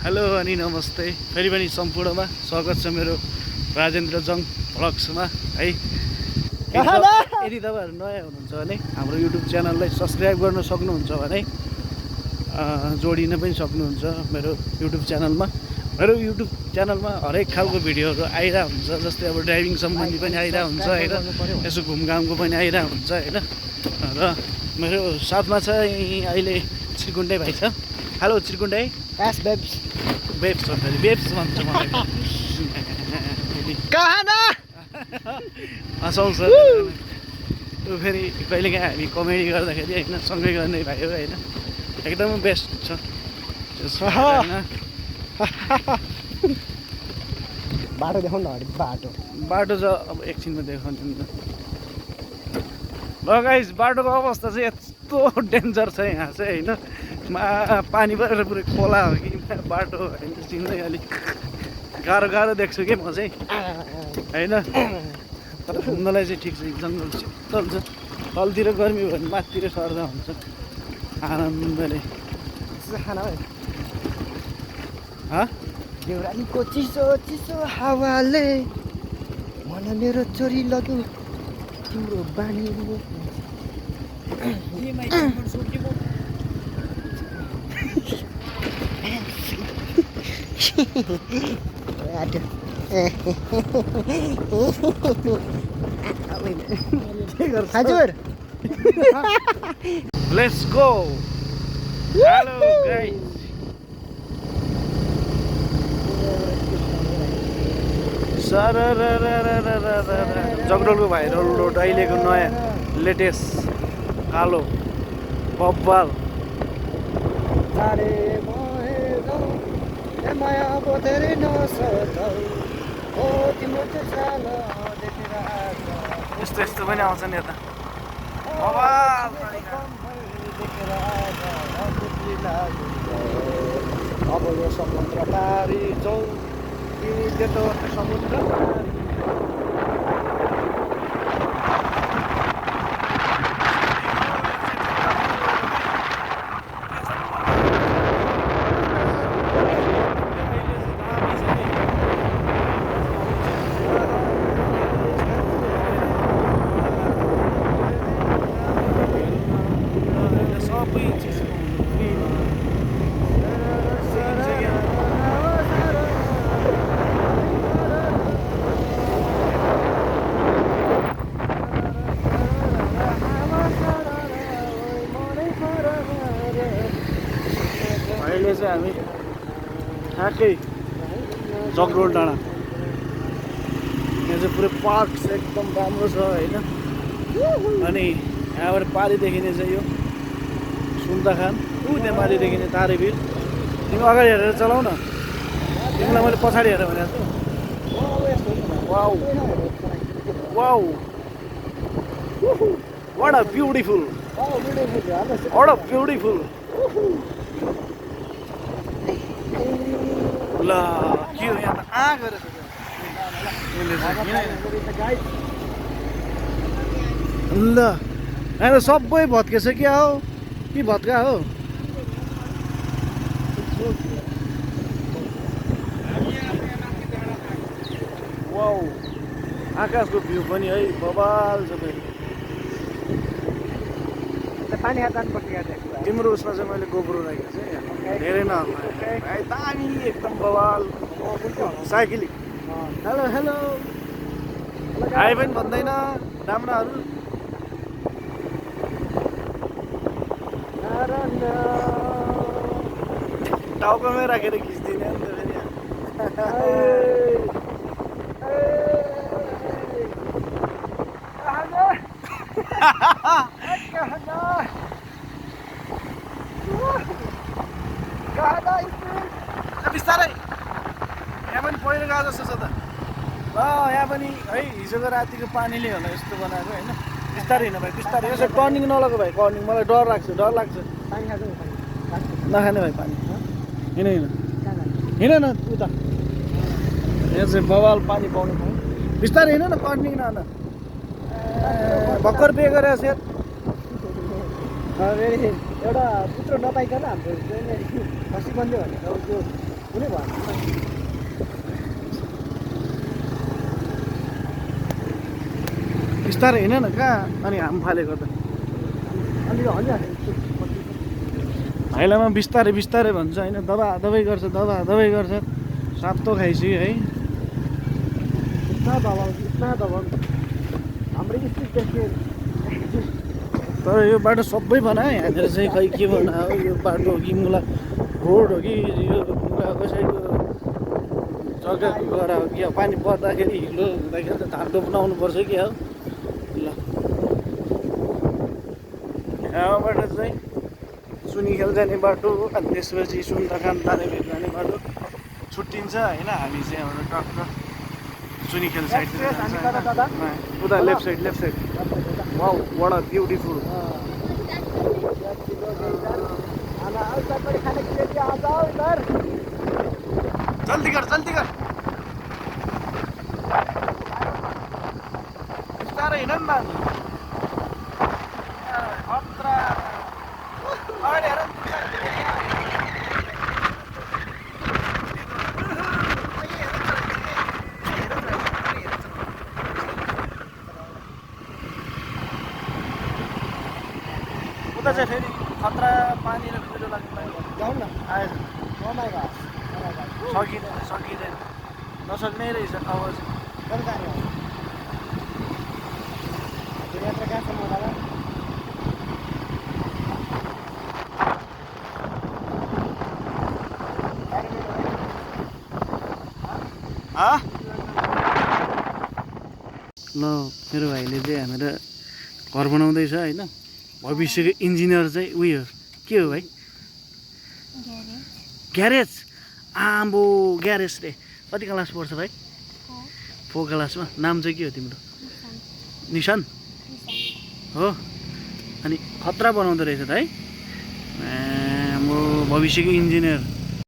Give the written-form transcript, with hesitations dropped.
Hello अनि नमस्ते फेरि पनि सम्पूर्णमा स्वागत छ मेरो राजेन्द्र जङ भ्लग्समा है। यदि तपाईँहरू नयाँ हुनुहुन्छ भने हाम्रो युट्युब च्यानललाई सब्सक्राइब गर्न सक्नुहुन्छ भने जोडिन पनि सक्नुहुन्छ मेरो युट्युब च्यानलमा। मेरो युट्युब च्यानलमा हरेक खालको भिडियोहरू आइरहेको हुन्छ, जस्तै अब ड्राइभिङ सम्बन्धी पनि आइरहेको हुन्छ होइन, यसो घुमघामको पनि आइरहेको हुन्छ होइन। र मेरो साथमा छ अहिले चिरकुण्डे भाइ छ। हेलो चिरकुण्डे। बेब्स भन्दाखेरि बेब्स भन्छ मलाई हँसाउँछ। त्यो फेरि कहिलेकाहीँ हामी कमेडी गर्दाखेरि होइन सँगै गर्ने भाइ हो होइन, एकदमै बेस्ट छ। बाटो देखाउनु न, बाटो छ अब एकछिनमा देखाउने नि त। ल गाइस, बाटोको अवस्था चाहिँ यस्तो डेन्जर छ यहाँ चाहिँ होइन, पानी परेर पुरै खोला हो कि बाटो होइन, चिन्दै अलिक गाह्रो देख्छु कि म चाहिँ होइन। तर घुम्नलाई चाहिँ ठिक छ, जङ्गल शीतल छ, तलतिर गर्मी भयो भने माथितिर सर्दा हुन्छ आनन्दले। देउरालीको चिसो चिसो हावाले मलाई मेरो चोरी लग्यो तिम्रो बानी। हजुर लेट्स गो। हेलो गाइस, जगडोलको भाइरल रोड अहिलेको नयाँ लेटेस्ट कालो बब्बाल। यस्तो यस्तो पनि आउँछ नि यता अब यो समुद्र पारी जाउँ कि त्यो समुद्र पारी। अहिले चाहिँ हामी ठ्याक्कै जगडोल डाँडा, यहाँ चाहिँ पुरै पार्क छ, एकदम राम्रो छ होइन। अनि यहाँबाट पारी देखिने चाहिँ यो सुन्दाखान, त्यहाँ माथि देखिने तारेभिर। तिमी अगाडि हेरेर चलाउ न, तिमीलाई मैले पछाडि हेरेर भनेको छु। Wow wow, what a beautiful, what a beautiful. ल के हो यहाँ त गरेर ल यहाँ त सबै भत्केछ क्या हो कि भत्का हो। वाउ, आकाशको भ्यू पनि है बबाल छ फेरि। पानी हात जानुपर्छ यहाँ। तिम्रो उसमा चाहिँ मैले गोब्रो राखेको छु धेरै नहल्ला भाइ, दामी एकदम बवाल साइक्लिङ। हेलो हेलो आए पनि भन्दैन राम्राहरू। टाउकोमै राखेर खिच्दिने नि त बिस्तारै। यहाँ पनि पहिरो गएको जस्तो छ त। ल यहाँ पनि है हिजोको रातिको पानीले होला यस्तो बनाएको होइन। बिस्तारै हिँड भाइ, बिस्तारै। यसो टर्निङ नलगो भाइ, टर्निङ मलाई डर लाग्छ नखाने भाइ पानी। हिँड न उता, यहाँ चाहिँ बवाल पानी पाउनु पाउँ। बिस्तारै हिँड न, टर्निङ न भर्खर पे गरेर सेट। एउटा पुत्र नपाइकन हाम्रो खसी बन्यो भनेर त्यो हुने भएन बिस्तारै हिँड न कहाँ अनि हाम फालेको त अलि हल्लिया भाइलामा बिस्तारै बिस्तारै भन्छ होइन दबा दबाई गर्छ सातो खाइसक्यो है इतना दबाउ हाम्रै स्ट्रिट देखिए तर यो बाटो सबै बनायो यहाँनिर चाहिँ खै के बनायो यो बाटो हो कि मुला रोड हो कि यो मुला कसैको जग्गाको गरा हो कि अब पानी पर्दाखेरि हिलो हुँदाखेरि त धार्दो बनाउनु पर्छ कि अब ल यहाँबाट चाहिँ सुनिखेल जाने बाटो अनि त्यसपछि सुन्दरखान तारेभिर जाने बाटो छुट्टिन्छ होइन हामी चाहिँ यहाँबाट टक्क सुनिखेल साइड उता left side wow what a beautiful जल्दी कर बिस्तारै हिँड न खतरा अगाडि हेर उता चाहिँ फेरि खतरा पानी र कुहिरो लाग्नु जाउँ न आएछ रमाइलो सकिँदैन नसक्ने रहेछ अब कहाँ जाने हो यात्रा कहाँसम्म होला ल मेरो भाइले चाहिँ हामीलाई घर बनाउँदैछ होइन भविष्यको इन्जिनियर चाहिँ उयो के हो भाइ ग्यारेज आम्बो ग्यारेज रे कति क्लास पढ्छ भाइ 4 क्लासमा नाम चाहिँ के हो तिम्रो निशान हो अनि खतरा बनाउँदो रहेछ त है म भविष्यको इन्जिनियर